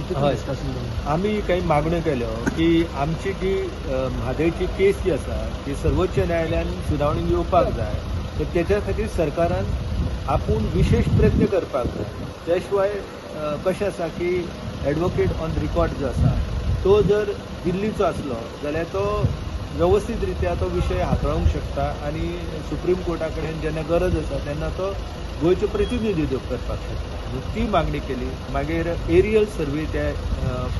कितें हय. डिस्कशन जालें? आमी काही मागण्यो केल्यो की आमची जी म्हादयची केस जी आसा ती सर्वोच्च न्यायालयान सुनावणी येवपाक जाय, तर तेच्या खातीर सरकारान आपूण विशेश प्रयत्न करपाक जाय. त्या शिवाय कशें आसा की एडवोकेट ऑन रिकॉर्ड जो आसा तो जर दिल्लीचो आसलो जाल्यार तो वेवस्थीत रित्या तो विशय हाताळूंक शकता आनी सुप्रीम कोर्टा कडेन जेन्ना गरज आसा तेन्ना तो गोंयचो प्रतिनिधित्व करपाक शकता. म्हणून ती मागणी केली. मागीर एरियल सर्वे त्या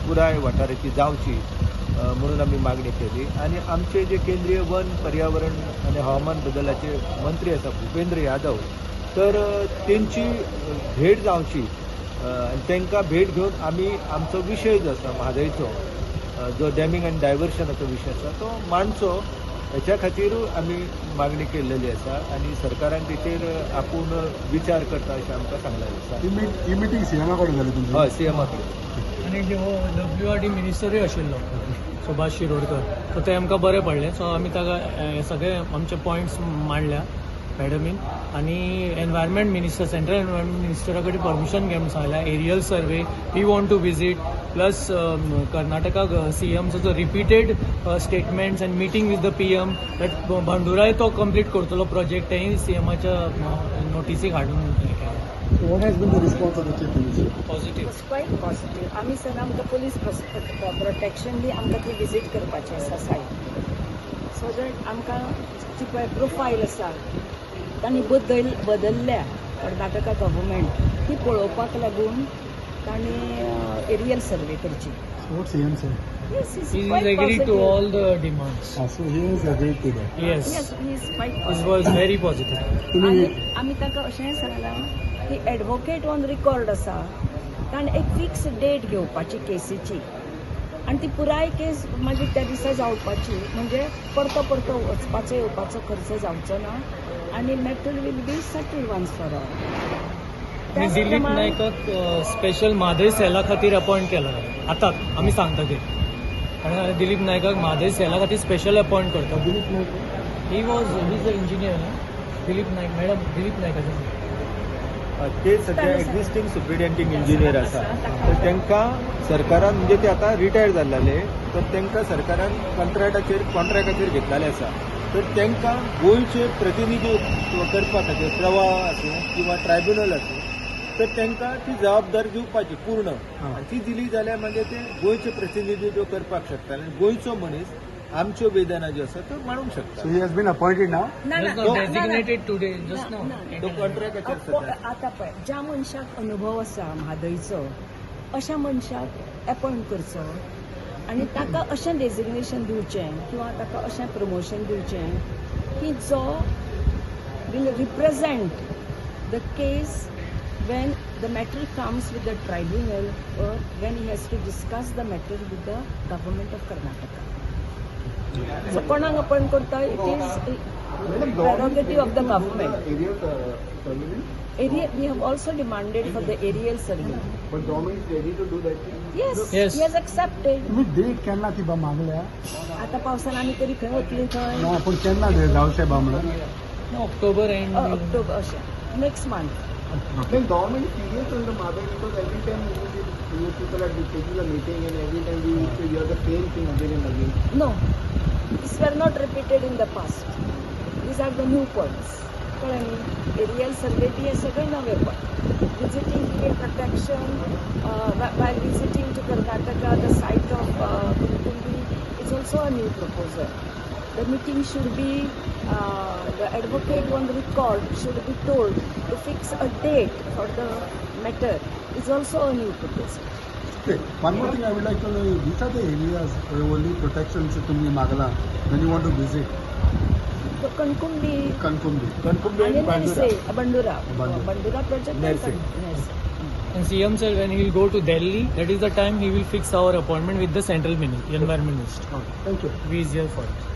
पुराय वाठाराची जावची म्हणून आमी मागणी केली आनी आमचे जे केंद्रीय वन, पर्यावरण आनी हवामान बदलाचे मंत्री आसा भुपेंद्र यादव, तर तेंची भेट जावची आनी तांकां भेट घेवन आमी आमचो विशय जो आसा म्हादयचो, जो डॅमिंग आनी डायवर्शनाचो विशय आसा तो मांडचो, हेच्या खातीर आमी मागणी केल्लेली आसा आनी सरकारान तेचेर आपूण विचार करता अशें आमकां सांगलेलें आसा. ही मिटींग सीएमा कडेन जाली तुमची? हय, सीएमा कडेन. आनी हो डब्ल्यू आर डी मिनिस्टरूय आशिल्लो सुभाष शिरोडकर, सो ते आमकां बरें पडलें. सो आमी ताका हे सगळे आमचे पॉयंट्स मांडल्या मॅडमीन आनी एनवायरमेंट मिनिस्टर, सेंट्रल एनवायरमेंट मिनिस्टरा कडेन परमिशन घे म्हूण सांगल्या. Aerial survey we want to visit, plus Karnataka सीएमचो जो repeated statements and meeting with the PM that भांडुराय तो कंप्लीट करतलो प्रोजेक्ट, तेंय सीएमाच्या नोटिसीक हाडून हें केलें. So what has been the response of the Chief Minister? Positive. Was quite positive. आमी sir आमकां police protection बी आमकां ती विजीट करपाची आसा सायट, सो that आमकां जी पळय प्रोफायल आसा तांणी बदलल्या कर्नाटका गव्हर्मेंट, ती पळोवपाक लागून तांणी एरियल सर्वे करची. So what CM said? Yes, is He is agreed to all the demands. Ah, so he has agreed to that. Yes. Yes, he is quite This was very positive. तुम्ही आनी आमी ताका अशेंय सांगलां की advocate on record आसा, ताणें एक फिक्स डेट घेवपाची केसीची आनी ती पुराय केस मागीर त्या दिसा जावपाची, म्हणजे परतो परतो वचपाचो येवपाचो खर्च जावचो ना आनी matter will be settled once for all. आनी दिलीप नायकाक स्पेशल म्हादय सेला खातीर अपॉयंट केला आतां आमी सांगता ते. आनी दिलीप नायकाक म्हादय सेला खातीर स्पेशल अपॉयंट करता. Dilip Naik? He is a engineer. Dilip Naik madam, Dilip नायकाचें. ते सध्या एक्झिस्टींग सुप्रिटेंडींग इंजिनियर आसा, तर तांकां सरकारान, म्हणजे ते आतां रिटायर जाल्ले, तर तांकां सरकारान कॉन्ट्रॅक्टाचेर घेतलेले आसा. तर तांकां गोंयचे प्रतिनिधित्व करपा खातीर प्रवाह आसूं किंवा ट्रायब्युनल आसूं, तर तांकां ती जबाबदारी दिवपाची पूर्ण आनी ती दिली जाल्यार मागीर ते गोंयचें प्रतिनिधित्व करपाक शकता आनी गोंयचो मनीस आमच्यो वेदना ज्यो आसा त्यो मांडूंक शकता. So he has been appointed now? ना ना. Designated today, just ना, नाव. ना. तो कॉन्ट्रॅक्टाचेर सध्या. आतां पळय, ज्या मनशाक अनुभव आसा म्हादयचो अशा मनशाक एपॉयंट करचो आनी ताका अशें डेजिग्नेशन दिवचें किंवा ताका अशें प्रमोशन दिवचें की जो will represent the case when the matter comes with the tribunal or when he has to discuss the matter with the government of Karnataka. So कोणाक अपॉयंट करता, it is prerogative of the government. Aerial survey? Area, we have also demanded for the aerial survey. But government is ready to do that thing? Yes, Yes. he has accepted. तुम्ही date केन्ना ती बा मागल्या? आता पावसान आमी तरी खंय वतली थंय? ना, पूण केन्ना जावचें बा म्हणून? ऑक्टोबर एंड. ऑक्टोबर अशें next month. Then government is serious on the Mhadei because every time you people are taking a meeting and every time we used to hear the same thing again and again. No, these were not repeated in the past. These are the new points. कळ्ळें न्ही? Aerial survey बी हे सगळे नवे point. Visiting protection while visiting to Karnataka, the site of Kankumbi is also a new proposal. The meeting should be, the advocate on record should be told to fix a date for the matter is also a new proposal. Okay. One more thing I would like to know, which are the areas only protections तुम्ही मागला when you want to visit? So Kankumbi. Kankumbi. Kankumbi आणि आनी Bhandura. Nerse, Bandura. Bandura. Bandura project. Nerse. Nerse. And CM sir, when he will go to Delhi, that is the time he will fix our appointment with the central minister, environment minister. Okay. Thank you. We is here for it.